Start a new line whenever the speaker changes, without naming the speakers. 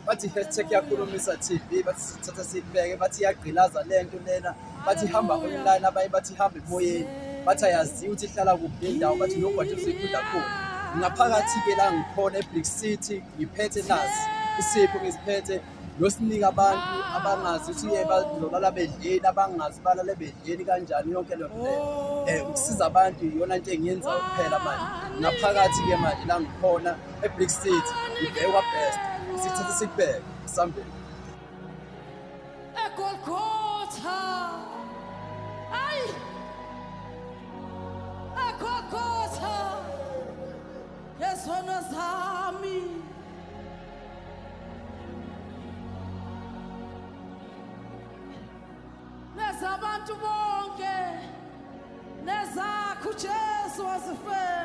Bathi hashtag yakhulumisa TV, bathi sithatha siyibeke, bathi iyagqilaza lento lena, bathi ihamba online, abanye bathi ihamba emoyeni, bathi ayaziwa ukuthi ihlala kuphi nendawo, bathi nogwaja useyikhunda khona. Ngaphakathi-ke la ngikhona eBrick City, ngiphethe nasi isipho ngisiphethe nosinika abantu abangazi ukuthi ye bazolala bedleni, abangazi balale bedleni kanjani, yonke leyo nto leyo. Ukusiza abantu iyona nto engiyenzayo kuphela manje. Ngaphakathi-ke manje la ngikhona eBrick City, ngibhekwa best, sithathe sikubheke sambeni.
eGolgotha. Ay! eGolgotha. Ngezono zami. Nezabantu bonke. Nezakho uJesu wazifela.